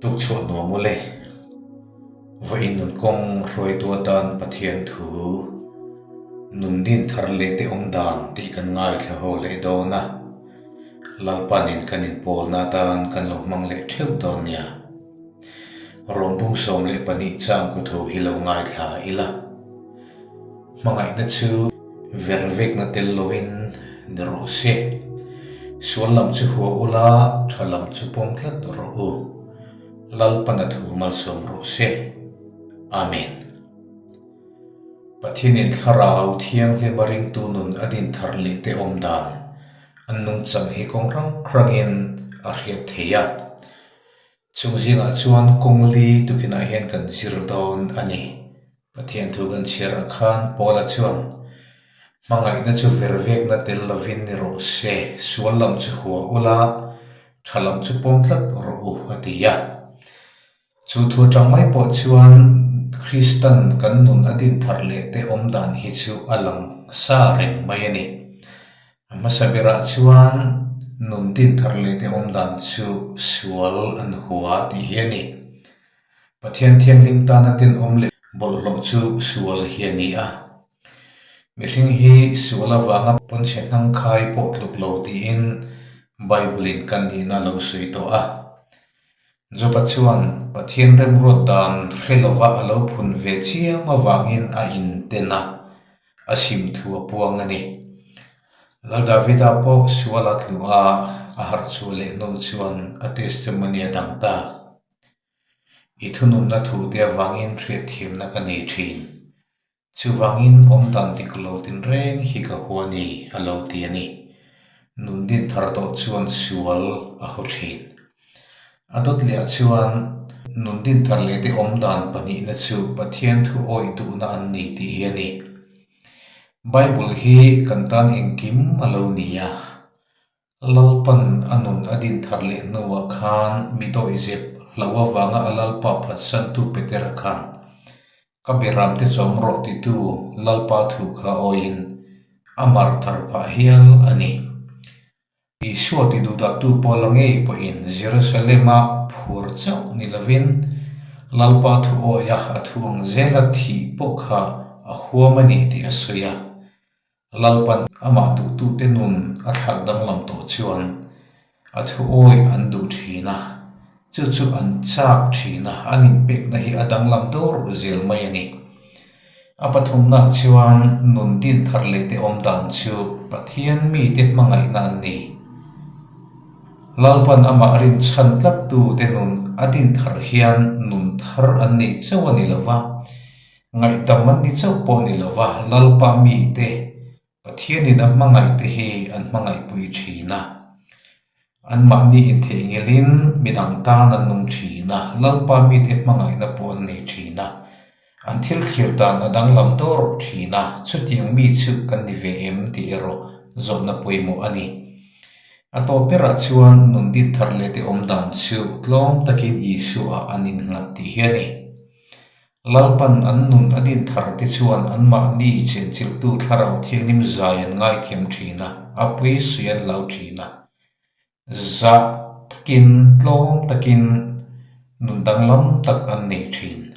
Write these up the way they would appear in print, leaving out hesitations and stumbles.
Tukchhuah nuam u le. Vawiin nun kawng hruaitu atan Pathian thu nun din thar leh te awm dan tih kan ngaithla ho leh dawn a. Lalpanin kan inpawlna atan kan lo hmang leh theuh dawn nia. Rawmbung 12 chang ku tho hi lo ngaithla ila. Hmangaihna chu ver vekna tel loin ni rawh se. Sual lam chu hua ula, tha lam chu pawm tlat rawh u. Lalpana thu malsawm rawh se. Amen. Pathianin thlarau thianghlima ringtu nun a din thar leh te awm dan an nungchang hi kawng hrang hrangin a hriat thei a. Chung zingah chuan kawng li tukinah hian kan zir dawn a ni. Pathian thu kan chhiarah khan Paula chuan, Hmangaihna chu ver vekna tel lovin ni rawh se, sual lam chu hua ula, tha lam chu pawm tlat rawh u, a ti a. Chu thu atang mai pawh chuan Kristan kan nun a din thar leh te awm dan hi chu a lang sa reng mai a ni. A hmasa berah chuan nun din thar leh te awm dan chu sual an hua tih hi a ni. Pathian thianghlim tana tenawm leh bawlhhlawh chu sual hi a ni a. Mihring hi sual avanga pawnchhe hnangkhai pawh tluk lo tiin Bible-in kan nihna a lo sawi tawh a. Joba chuan Pathian remruat dan hre lova a lo phun ve chiam avangin a inten a, a sim thu a puang a ni. Lal Davida pawh sual a tlu a, a harh chhuah leh hnu chuan a testimony a dang ta. I thununna thute avangin hriatthiamna ka nei thin. Chuvangin awmdan dik lo tinreng hi ka hua ni, a lo ti a ni. Nun din thar tawh chuan sual a haw thin. A dawt lehah chuan nun din thar leh te awmdan pahnihna chu Pathian thu awih duhna an ni tih hi a ni. Bible hi kan tan engkim a lo ni a. Lalpan a nun a din thar leh hnuah khan mi dawihzep hloh avanga a Lalpa phatsantu Petera khan, Ka beramte chawm rawh titu Lalpa thu kha awiin a mar thar phah hial a ni. Isua ti duhdahtu Paula ngei pawhin Jerusalem-a phur chauh ni lovin Lalpa thu awia a thu ang zela thih pawh kha a huam a ni tih a sawi a. Lalpan amah duhtute nun a thlak danglam tawh chuan a thuawi an duh thin a, chu chu an chak thin a, an inpekna hi a danglam dawr zel mai a ni. A pathumnaah chuan nun din thar leh te awm dan chu Pathian mite hmangaihna an ni. Lalpan amah rinchhan tlattute nun a din thar hian nun thar an nei chauh a ni lo va, Ngaihdam an ni chauh pawh ni lova Lalpa mite Pathianin a hmangaihte hi an hmangaihpui thin a. Anmahni intheihnghilhin midang tan an nung thin a, Lalpa mite hmangaihna pawh an nei thin a. An thil thlir dan a danglam dawr thin a, chutiang mi chu kan ni ve em tih erawh zawhna pawimawh a ni. A tawp berah chuan nun din thar leh te awm dan chu tlawm takin Isua an innghat tih hi a ni. Lalpan an nun a din thar te chuan anmahni chenchilhtu thlarau thianghlim zai an ngaithiam thin a, a pui sui an lo thin a. Zah takin, tlawm takin nun danglam tak an nei thin.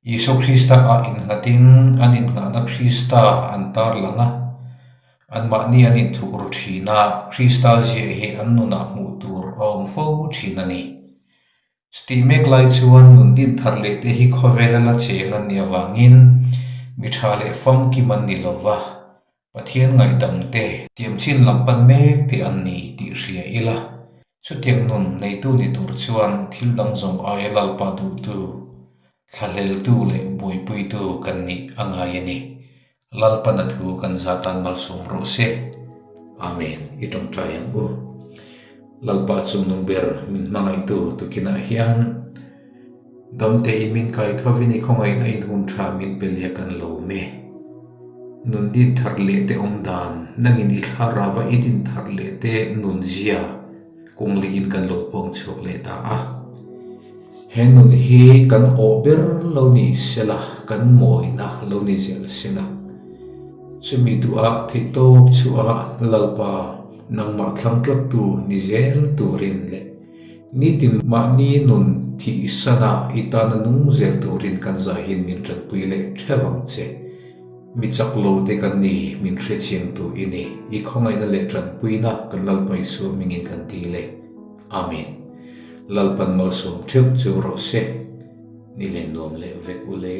Isua Krista ah innghatin an innghahna Krista an tarlang a, anmahni an inthuk ru thin a, Krista ziah hi an nunah hmuh tur a awm fo thin a ni. Chutih mek lai chuan nun din thar leh te hi khawvela la cheng an nih avangin mi tha leh famkim an ni lo va, Pathian ngaihdam te, tiamchin lam pan mek te an ni tih hria ila. Chutiang nun neitu ni tur chuan thil dang zawng aia Lalpa duhtu, thlahleltu leh buaipuitu kan nih a ngai a ni. Lalpana thu kan zatan malsawm rawh se. Amen. I tawngtai ang u. Lalpa chungnung ber min hmangaihtu tukinah hian damte in min kai thovin i khawngaihna in hun tha min pe leh kan lo awm e. Nun din thar leh te awm dan, nangin i thlarava i din thar leh te nun zia kawng liin kan lo puang chhuak leh ta a. He nun hi kan awh ber lo ni sela, kan mawina lo ni zel sela. Chumi duhah theihtawp chhuah Lalpa nangmah thlang tlattu ni zel turin leh. Nitin mahni nun thih sana i tana nung zel turin kan zaihin min tanpui leh theuh ang che. Mi chak lo te kan ni, min hrechiangtu i ni. I khawngaihna leh tanpuina kan Lalpa Isua hmingin kan ti le. Amen. Lalpan malsawm theuh cheu rawh se. Ni leh nuam leh vek u le.